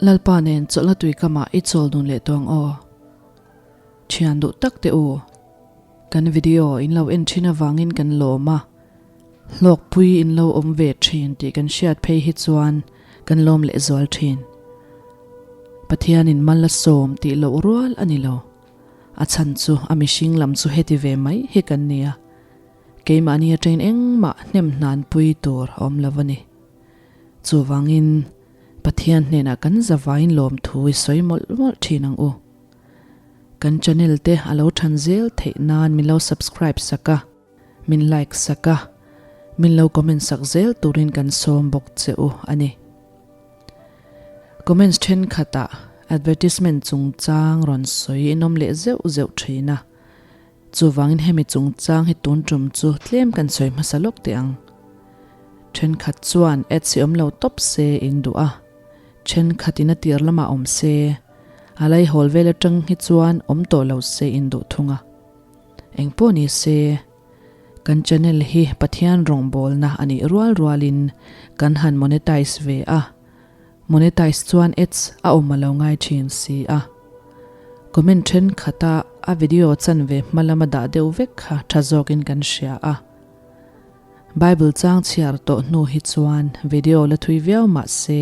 Lalpa nen chawlhna tuikamah i chawl dun leh tawh ang aw. Thian duh tak teh u. Kan video in lo en thin avangin kan lawm a, hlawkpui in lo awm ve thin tih kan hriat phei hi chuan kan lawm leh zual thin. Pathianin mal a sawm tih loh rual a ni lo. A chhan chu a mihring lam chu heti ve mai hi kan nia. Keimahni atangin engmah hnem hnan pui tur a awm lo a ni. Chuvangin Pathian hnenah kan zavaiin lawmthu i sawi mawlh mawlh thin ang u. Kan channel te a lo than zel theih nan min lo subscribe sak a, min like sak a, min lo comment sak zel turin kan sawm bawk che u a ni. Comments thenkhatah advertisement chungchang rawn sawi in awm leh zeuh zeuh thin a. Chuvangin hemi chungchang hi tun tum chu tlem kan sawi hmasa lawk teh ang. Thenkhat chuan ads hi awm lo tawp se in duh a, thenkhat in a tir lamah awm se, a laihawl vel atang hi chuan awm tawh lo se in duh thung a. Engpawh ni se, kan channel hi Pathian rawngbawlna a nih rual rualin kan han monetize ve a, Monetize chuan ads a awm a lo ngai thin si a. Comment thenkhat a a video chanve hma lama dah deuh vek kha tha zawkin kan hria a. Bible chang chhiar tawh hnu hi chuan video la thui viau mah se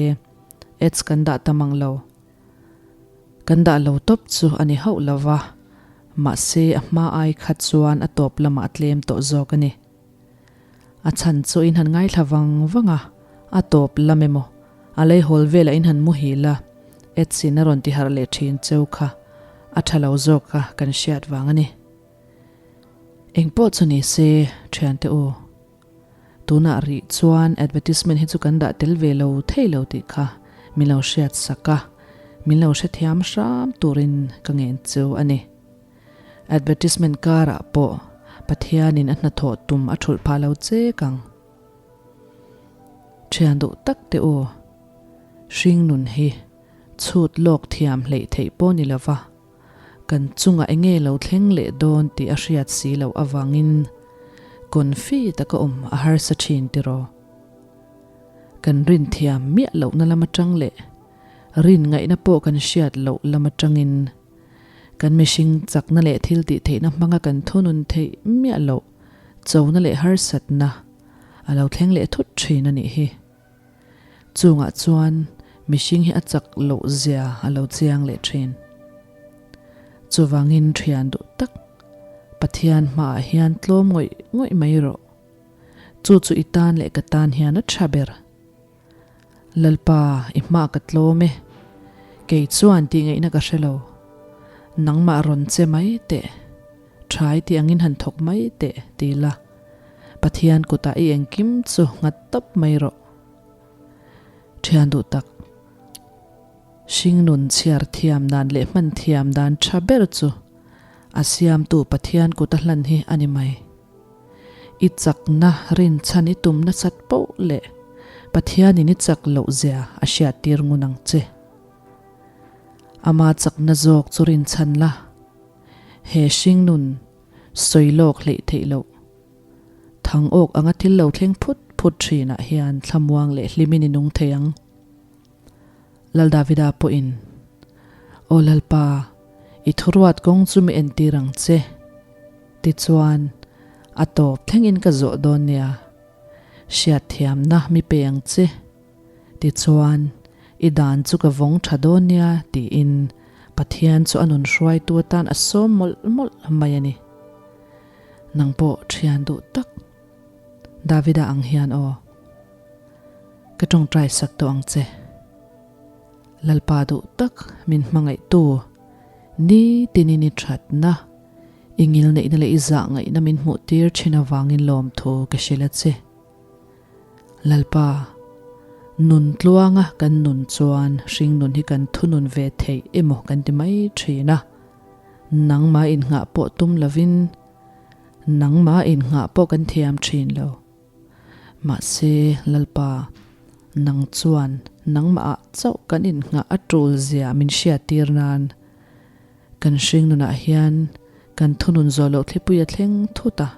ads kan dah tam ang lo. Kan dah lo tawp chu a ni hauh lo va, mahse a hma ai kha chuan a tawp lamah a tlem tawh zawk a ni. A chhan chu in han ngaithla vang vang a, a tawp lam emaw, a lei hawl velah in han muhil a, ads in a rawn ti harh leh thin cheu kha a tha lo zawk a kan hriat vang a ni. Engpawh chu ni se, thiante u, tunah rih chuan advertisement hi chu kan dah tel ve lo thei lo tih kha min lo hriat sak a, min lo hrethiam hram turin ka ngen cheu a ni. Advertisement karah pawh Pathianin a hnathawh tum a thulh phah lo chek ang. Thian duh tak teh u, hring nun hi chhut lawk thiam hleih theih pawh ni lova, kan chungah enge lo thleng leh dawn tih a hriat si loh avangin confi taka awm a harsa thin tiraw? Kan rin thiam miah lohna lam atang leh rin ngaihna pawh kan hriat loh lam atangin Kan mihring chakna leh thil tih theihna hmanga kan thunun theih miah loh chona leh harsatna a lo thleng leh thut thin a nih hi. Chungah chuan mihring hi a chak loh zia a lo chiang leh thin. Chuvangin thian duh tak Pathian hmaah hian tlawm ngawih ngawih mai rawh. Chu chu i tan leh ka tan hian a tha ber. Lalpa, i hma ka tlawm e. Kei chuan tih ngaihna ka hre lo. Nangmah rawn che mai teh. Thai tih angin han thawk mai teh, ti la. Pathian kutah i engkim chu nghat tawp mai rawh. Thian duh tak. Hringnun chhiar thiam dan leh hman thiam dan tha ber chu a siamtu Pathian kut a hlan hi a ni mai. I chakna rinchhan i tum nasat poh leh Pathianin i chak loh zia a hriattir ngun ang che. Ama chakna zawk chu rinchhan la, he hringnun sawi lawk hleih theih loh. Thang awk anga thil lo thleng phut phut thinah hian thlamuang leh hlimin i nung thei ang. Lal Davida pawhin, Aw Lalpa, i thuruat kawng chu mi entir ang che. Tichuan, a tawp thlengin ka zawh dawn nia. Hriatthiamna mi pe ang che. Tichuan, i dan chu ka vawng tha dawn nia, tiin Pathian chu a nun hruaitu atan a sawm mawlh mawlh mai a ni. Nang pawh thian duh tak Davida ang hian aw. Ka tawngtai sak tawh ang che. Lalpa duh tak min hmangaihtu, ni tinin i thatna, i ngilneihna leh i zah ngaihna min hmuh tir thin avangin lawmthu ka hrilh a che. Lalpa, nun tluanga kan nun chuan hringnun hi kan thunun ve theih emaw kan ti mai thin a, nangmah innghah pawh tum lovin nangmah innghah pawh kan thiam thin lo. Mahse, Lalpa, nang chuan nangmahah chauh kan innghah a tul zia min hriattir nan kan hringnunah hian kan thunun zawh loh thlipui a thleng thut a,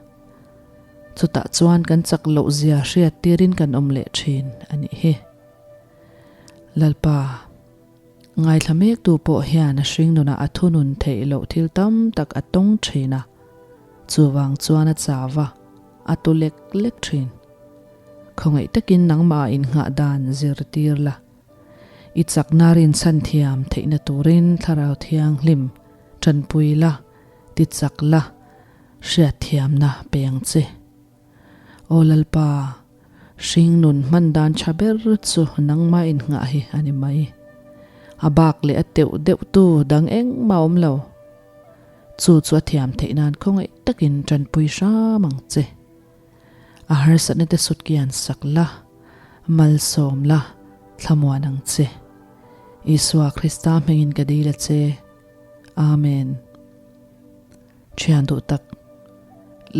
chutah chuan kan chak loh zia hriattirin kan awm leh thin a nih hi. Lalpa. Ngaithla mektu pawh hian a hringnunah a thunun theih loh thil tam tak a tawng thin a, chuvang chuan a chau a, a tu lek lek thin. Khawngaih takin nangmah innghah dan zirtir la. I chakna rinchhan thiam theihna turin Thlarau Thianghlim tanpui la, ti chak la, hriatthiamna pe ang che. Aw Lalpa, hringnun hman dan tha ber chu nangmah innghah hi a ni mai. A bak leh a teuh deuh tu dang engmah awm lo. Chu chu a thiam theih nan khawngaih takin tanpui hram ang che. A harsatna te sut kian sak la, malsawm la, thlamuan ang che. Isua Krista hmingin ka dil a che. Amen. Thian duh tak,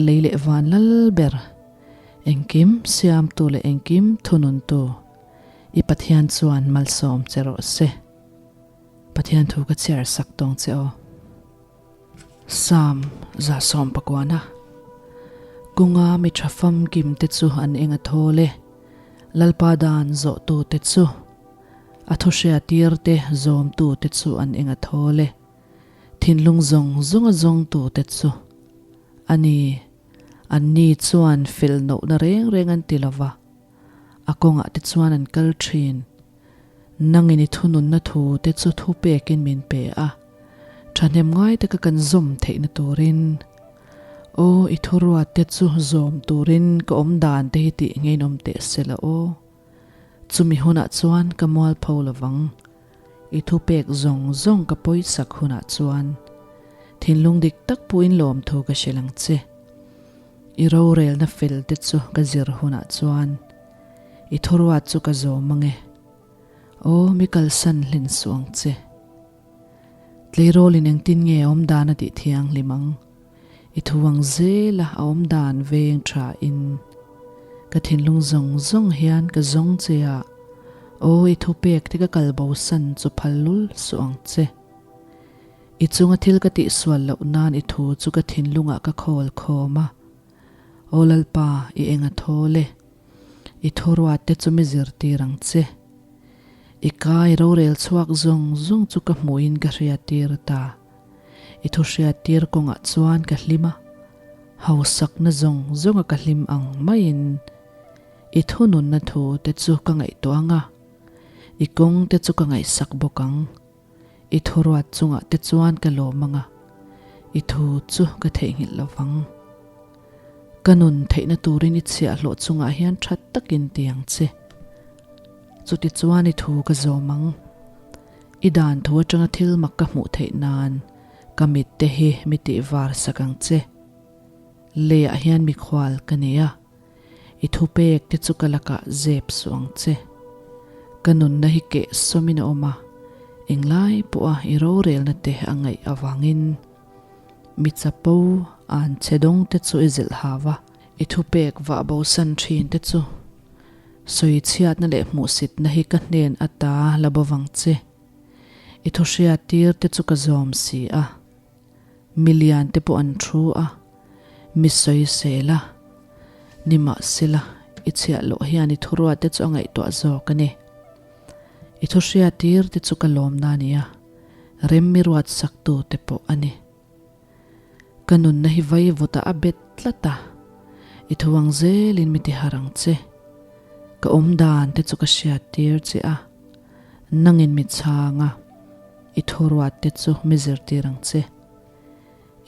lei leh van lal ber, engkim siamtu leh engkim thununtu, i Pathian chuan malsawm che rawh se. Pathian thu ka chhiar sak tawng che aw. Psalm 119 Kawnga mi tha famkim te chu an eng a thawl e, Lalpa dan zawhtu te chu, a thuhriatir te zawmtu te chu an eng a thawl e. Thinlung zawng zawnga zawngtute chu a ni. Anni chuan fel nohna reng reng an ti lova, a kawngah te chuan an kal thin. Nangin i thununna thu te chu thu pekin min pe a, thahnem ngai taka kan zawm theihna turin. Aw, i thuruat te chu zawm turin ka awm dan te hi tih ngeinawm teh se la aw. Chumi hunah chuan ka mualpho lovang. I thupek zawng zawng ka pawisak hunah chuan thinlung dik tak puhin lawmthu ka hrilh ang che. I rorelna fel te chu ka zir hunah chuan i thuruat chu ka zawm ang e. Aw, mi kalsan hlin suh ang che. Tleirawlin engtin nge a awmdan a tih thianghlim ang? I thu ang zela a awmdan veng tha in ka thinlung zawng zawng hian ka zawng che a, aw i thupek te ka kal bo san chu phal lul suh ang che. I chunga thil ka tihsual loh nan i thu chu ka thinlungah ka khawl khawm a, Aw Lalpa i eng a thawl e, i thuruat te chu mi zirtir ang che. I kai rorel chhuak zawng zawng chu ka hmuhin ka hriattir ta. I thuhriattir kawngah chuan ka hlim a, hausakna zawng zawnga ka hlim ang maiin i thununna thu te chu ka ngaihtuah ang a, i kawng te chu ka ngaihsak bawk ang. I thuruat chungah te chuan ka lawm ang a, i thu chu ka theihnghilh lo vang. Ka nun theihna turin i chhiahhlawh chungah hian tha takin ti ang che. Chutichuan i thu ka zawm ang. I dan thu atanga thil mak ka hmuh theih nan ka mit te hi mi tih var sak ang che. Leiah hian mikhual ka nei a, i thupek te chu ka lakah zep suh ang che. Ka nunna hi keh sawmin a awm a, englai pawha i rorelna te a ngaih avangin mi chapo an che dawng te chu i zilh hau a, i thupek vah bosan thin te chu Sawi chhiatna leh hmuhsitna hi ka hnen ata la bo vang che. I thu hriat tir te chu ka zawm si a. Mi lian te pawh an thu a, mi sawi sel a. Nimahsela, i chhiah loh hian i thuruat te chu a ngaihtuah zawk a ni. I thu hriat tir te chu ka lawmna a ni a, rem mi ruat saktu te pawh a ni. Ka nunna hi vaivutah a bet tlat a, i thu ang zelin mi tihar ang che. Ka awmdan te chu ka hriat tir che a, nangin mi chhang a, i thuruat te chu mi zirtir ang che.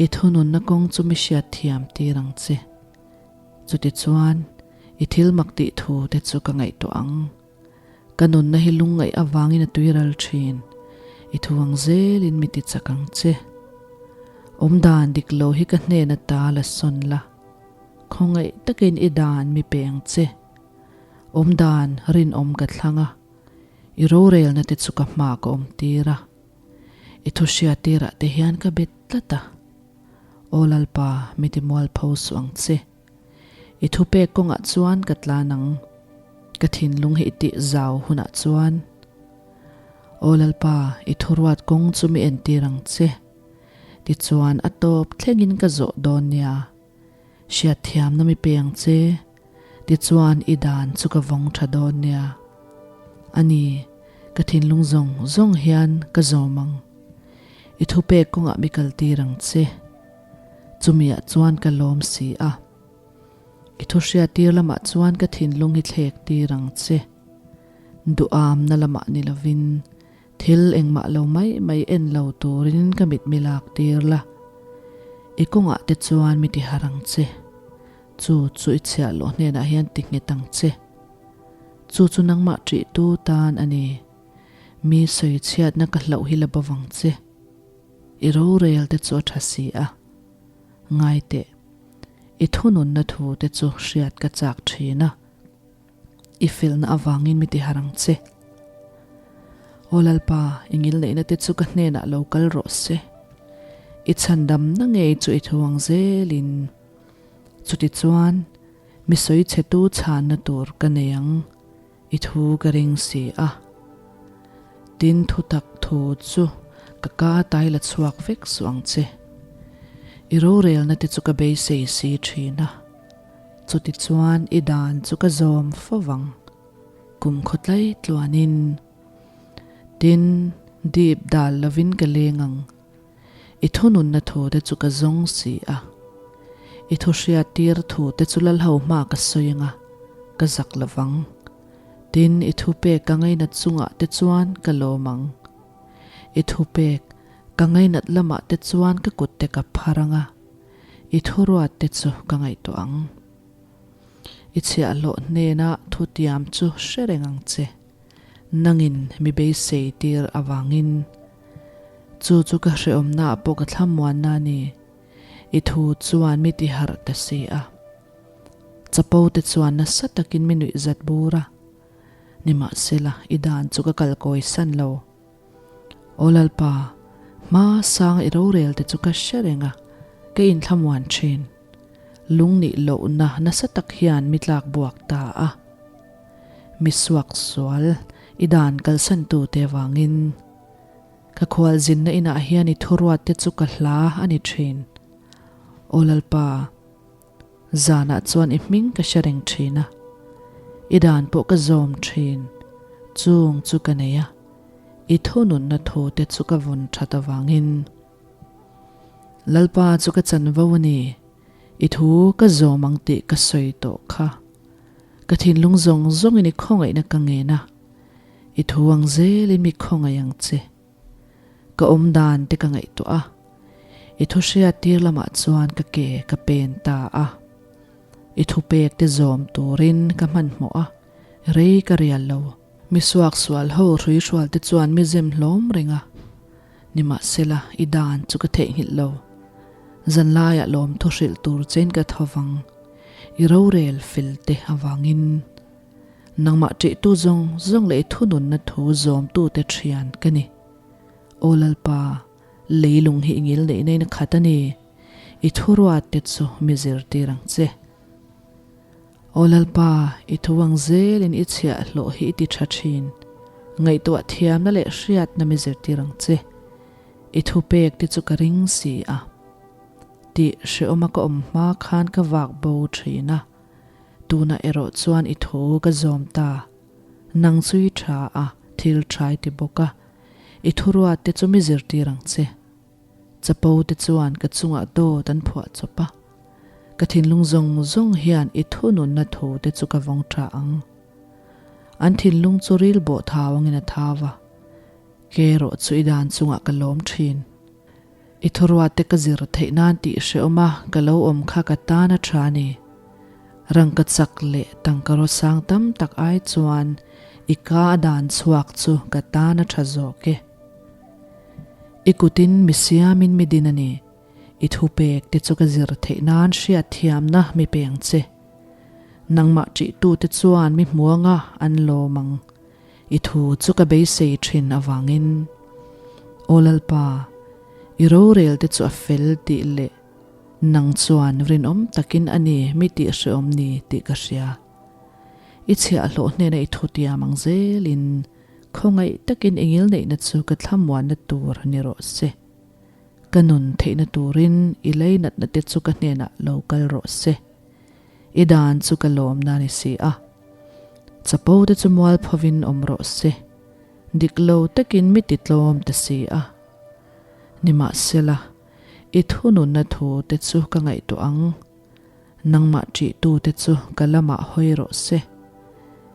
I thununna kawng chu mi hriat thiam tir ang che. Chutichuan, i thil mak tih thu te chu ka ngaihtuah ang. Ka nunna hi lungngaih avangin a tuiral thin, i thu ang zelin mi ti chak ang che. Awmdan dik lo hi ka hnen ata la sawn la, khawngaih takin i dan mi pe ang che. Awmdan rinawm ka thlang a, i rorelna te chu ka hma ka awm tir a, i thu hriattirah te hian ka bet tlat a. Aw Lalpa, mi ti mualpho suh ang che. I thupek kawngah chuan ka tlan ang, ka thinlung hi i tih zau hunah chuan. Aw Lalpa, i thuruat kawng chu mi entir ang che. Tichuan a tawp thlengin ka zawh dawn nia. Hriatthiamna mi pe ang che, tichuan i dan chu ka vawng tha dawn nia. A ni. Ka thinlung zawng zawng hian ka zawm ang. I thupek kawngah mi kaltir ang che. Chumiah chuan ka lawm si a. I thuhriattir lamah chuan ka thinlung hi thlek tir ang che. Duhamna lamah ni lovin thil engmah lo mai mai en lo turin ka mit mi lak tir la. I kawngah te chuan mi ti harh ang che. Chu chu i chhiahhlawh hnenah hian ti nghet ang che. Chu chu nangmah ṭihtu tan a ni. Mi sawi chhiatna ka hlauh hi la bawvang che. I rorel te chu a ṭha si a. Ngai teh. I thununna thu te chu hriat ka chak ṭhin a. I felna avangin mi ti harh ang che. Aw Lalpa, i ngilneihna te chu ka hnenah lo kal rawh se. I chhandamna ngei chu i thu ang zelin. Chutichuan, mi sawi chhetu chhanna tur ka nei ang, i thu ka ring si a. Tin, thutak thu chu ka ka tai la chhuak vek suh ang che. I rorelna te chu ka beisei si thin a. Chutichuan i dan chu ka zawm fo vang, kum khawtlai tluanin. Tin, dip dal lovin ka leng ang. I thununna thu te chu ka zawng si a. I thu hriattir thu te chu Lalho hma ka sawi ang a, ka zak lo vang. Tin, i thupek ka ngainat chungah te chuan ka lawm ang. I thupek ka ngainat lamah te chuan ka kut te ka phar ang a, i thuruat te chu ka ngaihtuah ang. I chhiahhlawh hnena thutiam chu hre reng ang che. Nangin mi beisei tir avangin chu chu ka hrehawmnaah pawh ka thlamuanna a ni. I thu chuan mi ti harh ta si a. Chapo te chuan nasa takin mi nuih zat bur a. Nimahsela, i dan chu ka kalkawi san lo. Aw Lalpa, hma sang i rorel te chu ka hre reng a, ka inthlamuan thin. Lungnih lohna nasa tak hian mi tlak buak ta a. Mi suak sual i dan kalsan tu te vangin. Ka khual zinna inah hian i thuruat te chu ka hla a ni thin. Aw Lalpa, zanah chuan i hming ka hre reng thin a, i dan pawh ka zawm thin, chung chu ka nei a, i thununna thu te chu ka vun that avangin. Lalpa chu ka chanvo a ni, i thu ka zawm ang tih ka sawi tawh kha. Ka thinlung zawng zawngin i khawngaihna ka ngen a, i thu ang zelin mi khawngaih ang che. Ka awm dan te ka ngaihtuah a, i thu hriat tir lamah chuan ka ke ka pen ta a. I thupek te zawm turin ka hmanhmawh a, rei ka rial lo. Mi suaksual ho hruihrual te chuan mi zem hlawm reng a, nimahsela i dan chu ka theihnghilh lo. Zanlaiah lawmthu hrilh tur chein ka tho vang, i rorel fel te avangin. Nangmah ṭihtu zawng zawng leh i thununna thu zawmtute ṭhian ka ni. Aw Lalpa, leilung hi i ngilneihna in a khat a ni, i thuruat te chu mi zirtir ang che. Aw Lalpa, i thu ang zelin i chhiahhlawh hi i ti tha thin. Ngaihtuah thiamna leh hriatna mi zirtir ang che. I thupek te chu ka ring si a. Tih hrehawma ka awm hma khan ka vak bo thin a. Tunah erawh chuan i thu ka zawm ta. Nang chu i tha a, thil tha i ti bawk a. I thuruat te chu mi zirtir ang che. Chapo te chuan ka chungah dawt an phuah chawp a, ka thinlung zawng zawng hian i thununna thu te chu ka vawng tha ang. An thinlung chu ril bawh thau angin a thau a, ke erawh chu i dan chungah ka lawm thin. I thuruat te ka zir theih nan tih hrehawm a, ka lo awm kha ka tan a tha a ni. Rangka chak leh tangka rawsang tam tak ai chuan i ka a dan chhuak chu ka tan a tha zawk e. I kutin mi siamin mi din a ni. I thupek te chu ka zir theih nan hriatthiamna mi peng che. Nangmah ṭihtute chuan mi hmuanga an lawm ang. I thu chu ka beisei ṭhin avangin. Aw Lalpa, i rorel te chu a fel tih leh nang chuan rinawm takin a ni mi tih hrehawm ni tih ka hria. I chhiahhlawh hnena i thutiam ang zelin Khawngaih takin i ngilneihna chu ka thlamuanna tur ni rawh se. Ka nun theihna turin i leinatna te chu ka hnenah lo kal rawh se. I dan chu ka lawmna ni si a. Chapo te chu mualphovin awm rawh se. Dik lo takin mi ti tlawm ta si a. Nimahsela, i thununna thu te chu ka ngaihtuah ang. Nangmah ṭihtute chu ka lamah hawi rawh se.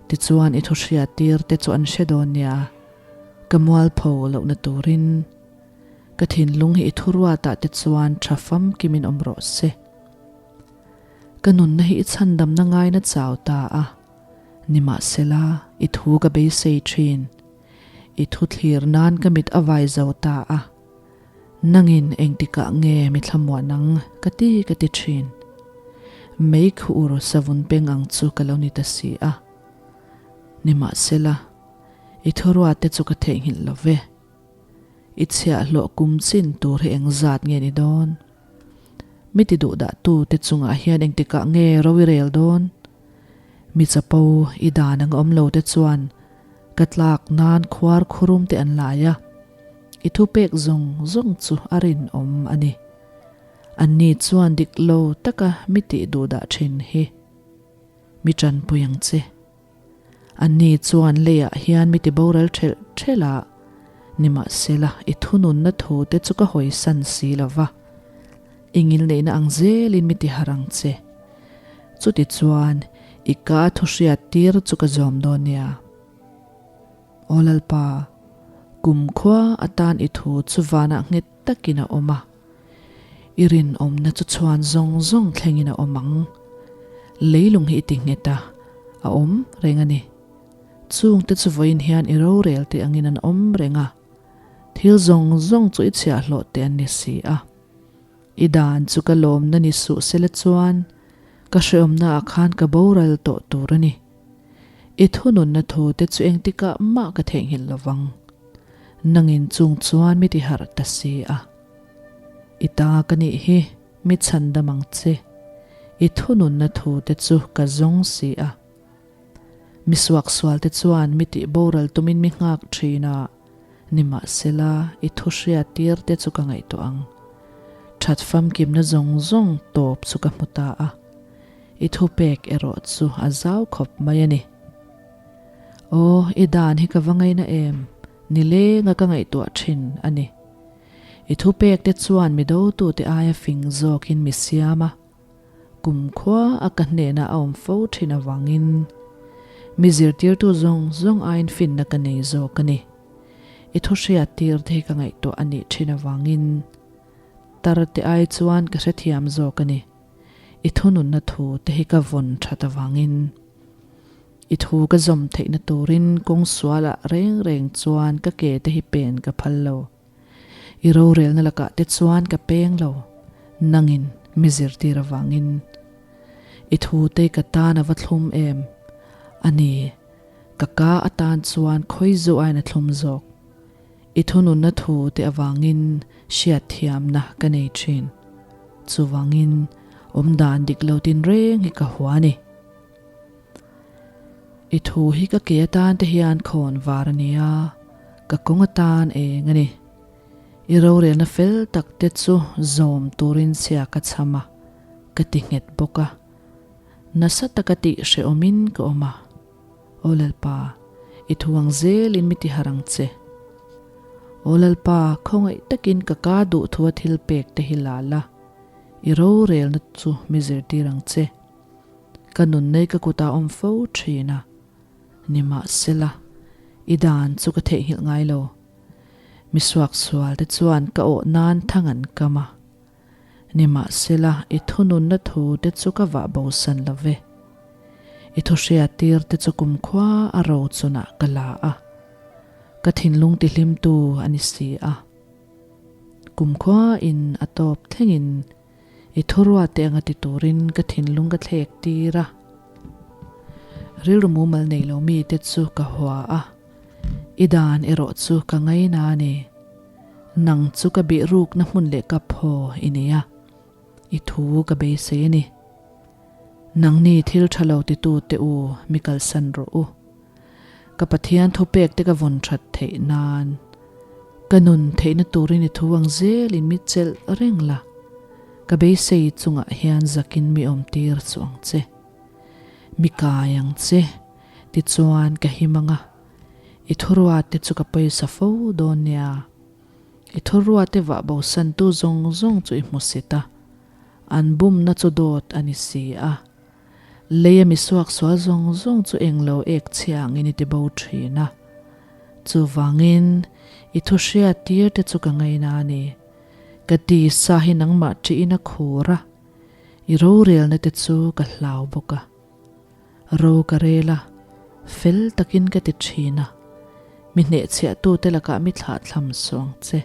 Tichuan i thuhriattir te chu an hre dawn nia, ka mualpho lohna turin. Ka thinlung hi i thuruatah te chuan ṭha famkimin awm rawh se. Ka nunna hi i chhandamna ngaina chau ta a, nimahsela i thu ka beisei ṭhin. I thu thlir nan ka mit a vai zo ta a. Nangin engtikah nge mi thlamuah nang ka ti ka ti thin. Mei khur savun peng ang chu ka lo ni ta si a. Nimahsela, i thuruate chu ka theihnghilh lo ve. I chhiahhlawh kum chin tur hi engzat nge ni dawn? Mi ti duhdah tu te chungah hian engtikah nge ro i rel dawn? Mi chapo i dan ang awm lo te chuan ka tlak nan khuar khurum te an lai a, i thupek zawng zawng chu a rinawm a ni. Anni chuan dik lo taka mi tih duhdah thin hi mi tanpui ang che. Anni chuan leiah hian mi ti boral thelh thelh a, nimahsela i thununna thu te chu ka hawisan si lo va, i ngilneihna ang zelin mi ti harh ang che. Chutichuan i ka thu hriat tir chu ka zawm dawn nia. Aw Lalpa, kumkhua atan i thu chu vanah nghet takin a awm a. I rinawmna chu chhuan zawng zawng thlengin a awm ang. Leilung hi i ti nghet a, a awm reng a ni. Chungte chu vawiin hian i rorel te angin an awm reng a, thil zawng zawng chu i chhiahhlawh te an ni si a. I dan chu ka lawmna ni suh sela chuan ka hreawmna ah khan ka boral tawh tur a ni. I thununna thu te chu engtikah mah ka theihnghilh lo vang. Nangin chung chuan mi ti harh ta si a. I ta ka nih hi mi chhandam ang che. I thununna thu te chu ka zawng si a. Mi suaksual te chuan mi tih boral tumin mi nghak thin a, nimahsela i thu hriat tir te chu ka ngaihtuah ang. That famkimna zawng zawng tawp chu ka hmu ta a. I thupek erawh chu a zau khawp mai a ni. Aw, i dan hi ka va ngaina em? Nilenga ka ngaihtuah thin a ni. I thupek te chuan mi dotute aia fing zawkin mi siam a, kumkhua a ka hnenah a awm fo thin avangin mi zirtirtu zawng zawng aiin finna ka nei zawk a ni. I thu hriat tir te hi ka ngaihtuah a nih thin avangin tar te ai chuan ka hrethiam zawk a ni. I thununna thu te hi ka vawn that avangin i thu ka zawm theihna turin kawng sualah reng reng chuan ka ke te hi pen ka phal lo. I rorelna lakah te chuan ka peng lo, nangin mi zirtir avangin. I thu te ka tan a va thlum em? A ni, ka ka atan chuan khawi zu aiin a thlum zawk. I thununna thu te avangin hriatthiamna ka nei thin. Chuvangin awmdan dik lo tinreng hi ka hua a ni. I thu hi ka ke atan te hian khawn var a ni a, ka kawng atan eng a ni. I rorelna fel tak te chu zawm turin chhia ka chham a, ka ti nghet bawk a. Nasa taka tih hrehawmin ka awm a. Aw Lalpa, i thu ang zelin mi ti harh ang che. Aw Lalpa, khawngaih takin ka ka duh thua thil pek te hi la la, i rorelna chu mi zirtir ang che. Ka nunnei ka kutah awm fo thin a, nimahsela, i dan chu ka theihnghilh ngai lo. Mi suaksual te chuan ka awh nan thang an kam a, nimahsela, i thununna thu te chu ka vah bosan lo ve. I thuhriat tir te chu kumkhua a ro chunah ka la a, ka thinlung tihlimtu a ni si a. Kumkhua in a tawp thlengin I thuruate anga ti turin ka thinlung ka thlek tir a. Rilru mumal nei lo mite chu ka hua a, i dan erawh chu ka ngaina a ni. Nang chu ka bih rukna hmun leh ka phaw i nei a, i thu ka beisei a ni. Nangni thil tha lo titute u mi kalsan rawh u. Ka Pathian thupek te ka vawn that theih nan ka nun theihna turin i thu ang zelin mi chelh reng la, ka beisei chungah hian zakin mi awm tir chu ang che. Mi kai ang che, tichuan ka him ang a. I thuruate chu ka pawisa fo dawn nia. I thuruate vah bosantu zawng zawng chu i hmusit a, an bumna chu dawt a ni si a. Leia mi suaksual zawng zawng chu englo ek chhia angin i ti bo thin a. Chuvangin, i thuhriat tir te chu ka ngaina a ni. Ka tisa hi nangmah ṭihin a khur a, i rorelna te chu ka hlau bawk a. Ro ka rel a, fel takin ka ti thin a, mi hnehchhiahtute lakah mi thlahthlam suh ang che.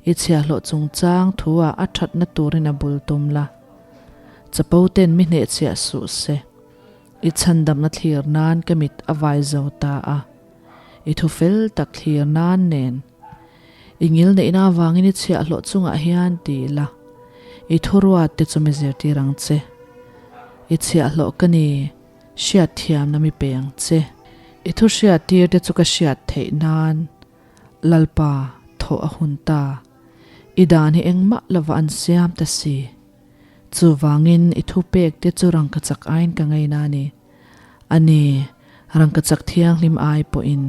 I chhiahhlawh chungchang thu-ah a thatna turin a bul tum la. Chapo ten mi hnehchhiah suh se. I chhandamna thlir nan ka mit a vai zo ta a, i thu fel tak thlir nan nen. I ngil neihna avangin i chhiahhlawh chungah hian ti la, i thuruat te chu mi zirtir ang che. I chhiahhlawh ka ni, hriatthiamna mi pe ang che. I thu hriattir te chu ka hriat theih nan Lalpa thawh a hun ta. I dan hi engmah lova an siam ta si. Chuvangin i thupek te chu rangkachak aiin ka ngaina a ni. A ni, rangkachak thianghlim ai pawhin.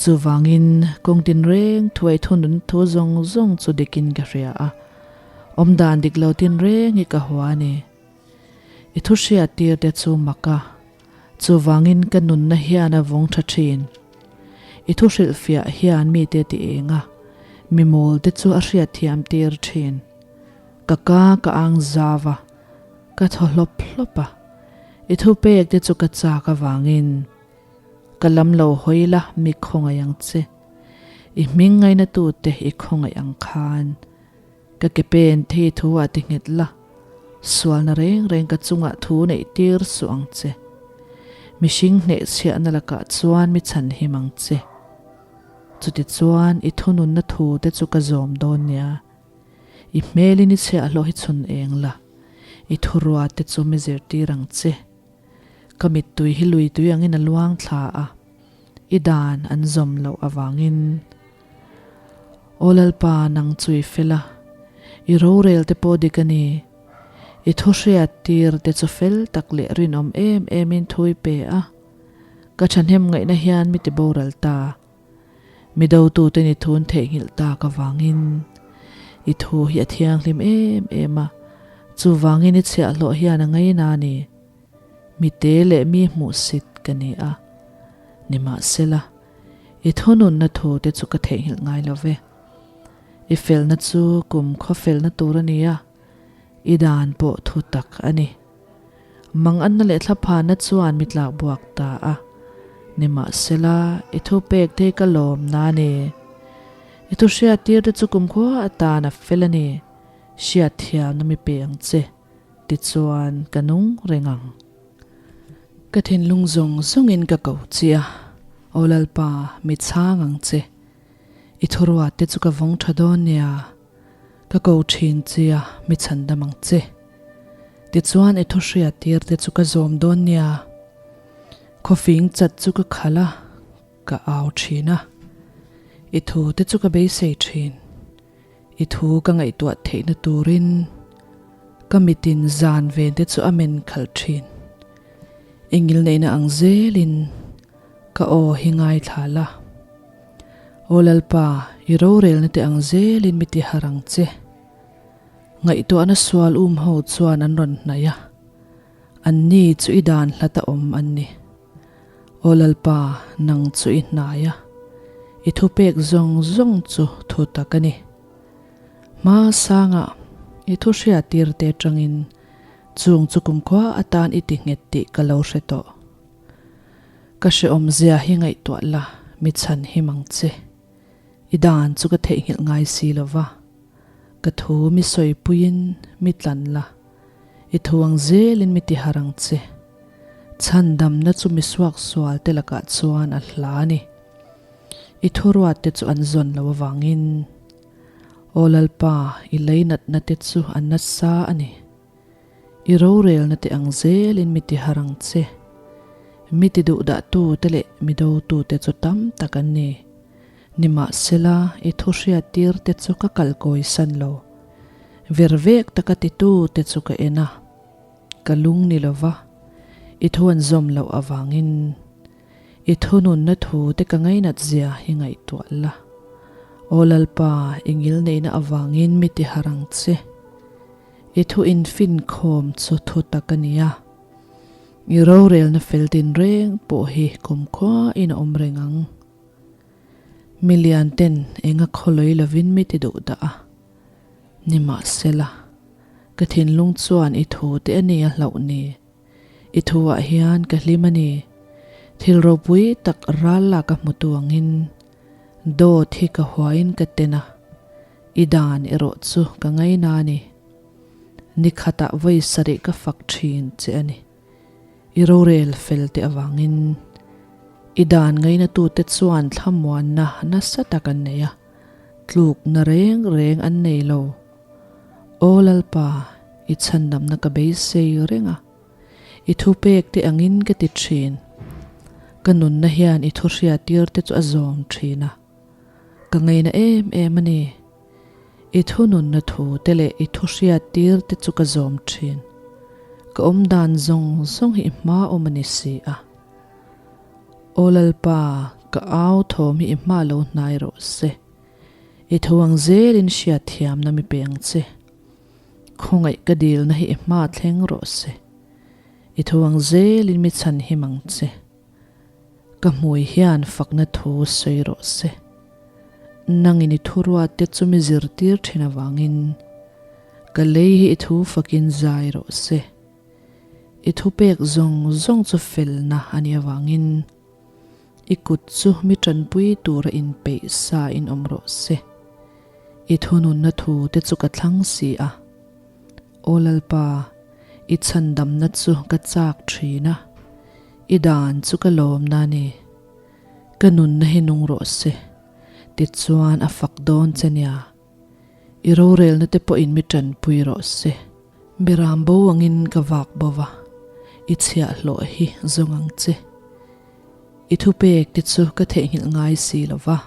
Chuvangin kawng tinreng thuai thunun thu zawng zawng chu dikin ka hria a, awmdan dik lo tinreng hi ka hua a ni. I thu hriat tir te chu mak a, chuvangin ka nunna hian a vawng tha thin. I thu hrilhfiah hian mite ti eng a, mi mawl te chu a hriatthiam tir thin. Ka ka ka ang zau a, ka thaw hlawp hlawp a, i thupek te chu ka chak avangin ka lam lo hawi la mi khawngaih ang che. I hming ngaina tute i khawngaih ang khan ka ke pen thei thu ah ti nghet la, sualna reng reng ka chungah thu neih tir suh ang che. Mihring hnehchhiahna lakah chuan mi chhanhim ang che. Chutichuan i thununna thu te chu ka zawm dawn nia. I hmelin i chhiahhlawh hi chhun eng la, i thurua te chu mi zirtir ang che. Ka mittui hi lui tui angin a luang thla a, i dan an zawm loh avangin. Aw Lalpa, nang chu i fel a, i rorel te pawh dik a ni. I thu hriat tir te chu fel tak leh rinawm em emin thu i pe a, ka thahnem ngaihna hian mi ti boral ta. Mi dotute ni thun theihnghilh tak avangin i thu hi a thianghlim em em a, chuvangin i chhiahhlawh hian a ngaina a ni. Mi te leh mi hmuhsit ka ni a, nimahsela, i thununna thu te chu ka theihnghilh ngai lo ve. I felna chu kum khaw felna tur a ni a, i dan pawh thu tak a ni. Manganna leh thlaphana chuan mi tlak buak ta a, nimahsela i thupek te hi ka lawm na a ni. I thu hriattir te chu kumkhua atan a fel a ni, hriatthiamna mi pe ang che, tichuan ka nung reng ang. Ka thinlung zawng zawngin ka ko che a, Aw Lalpa, mi chhang ang che. I thuruat te chu ka vawng tha dawn nia. Ka ko thin che a, mi chhandam ang che. Tichuan i thu hriat tir te chu ka zawm dawn nia. Khawfing chat chu ka khalh a, ka au thin a. I thu te chu ka beisei thin. I thu ka ngaihtuah theihna turin ka mitin zan ven te chu a men khalh thin. I ngilneihna ang zelin ka aw hi ngaithla la. Aw Lalpa, i rorelna te ang zelin mi ti harh ang che. Ngaihtuahna sual um ho chuan an rawn hnaih a, anni chu i dan hlat a awm an ni. Aw Lalpa, nang chu i hnai a, i thupek zawng zawng chu thu tak a ni. Hma sangah i thu hriattir te atangin chung chu kumkhua atan i ti nghet tih ka lo hre tawh. Ka hrehawmzia hi ngaihtuah la, mi chhan him ang che. I dan chu ka theihnghilh ngai si lo va, ka thu mi sawipuiin mi tlan la, i thu ang zelin mi tihar ang che. Chhandamna chu mi suaksual te lakah chuan a hla a ni. I thuruat te chu an zawn lo avangin, Aw Lalpa, i leinatna te chu a nasa a ni. I rorelna te ang zelin mi ti har ang che. Mi ti duhdah tu te leh mi do tu te chu tam tak an ni. Nimahsela, i thu hriattir te chu ka kalkawi san lo. Vervek taka ti tu te chu ka en a, ka lung ni lova, i thu an zawm loh avangin. I thununna thu te ka ngainat zia hi ngaihtuah la. Aw Lalpa, i ngilneihna avangin mi ti harh ang che. I thu infinkhawm chu thu tak a nia. I rorelna fel tinreng pawh hi kumkhuain a awm reng ang. Milian ten enga khawlawi lovin mi ti duh dah a. Nimahsela, ka thinlung chuan i thu te a nia hlauh ni. I thuah hian ka hlim a ni. Thil ropui tak ral lak a hmutu angin dawt hi ka huain ka ten a, i dan erawh chu ka ngaina a ni. Ni khatah vawi sarih ka fak thin che a ni. I rorel fel te avangin i dan ngainatute chuan thlamuanna nasa tak an nei a, tlukna reng reng an nei lo. Aw Lalpa, i chhandamna ka beisei reng a, i thupek te angin ka ti thin. Ka nunna hian i thu hriattir te chu a zawm thin a, ka ngaina em em a ni. I thununna thu te leh i thu hriattir te chu ka zawm thin. Ka awm dan zawng zawng hi i hma awm a ni si a. Aw Lalpa, ka au thawm hi i hma lo hnai rawh se. I tho ang zelin hriatthiamna mi pe ang che. Khawngaih ka dilna hi i hma thleng rawh se. I tho ang zelin mi chhan him ang che. Ka hmui hian fakna thu sawi rawh se. Nangin i thuruat te chu mi zirtir thin avangin ka lei hi i thu fakin zai rawh se. I thupek zawng zawng chu felna a nih avangin. I kut chu mi tanpui tura inpeih sa in awm rawh se. I thununna thu te chu ka thlang si a. Aw Lalpa, i chhandamna chu ka chak thin a, i dan chu ka lawmna a ni. Ka nunna hi nung rawh se, tichuan a fak dawn che nia. I rorelna te pawhin mi tanpui rawh se. Beram bo angin ka vak bo va, i chhiahhlawh hi zawng ang che. I thupek te chu ka theihnghilh ngai si lo va.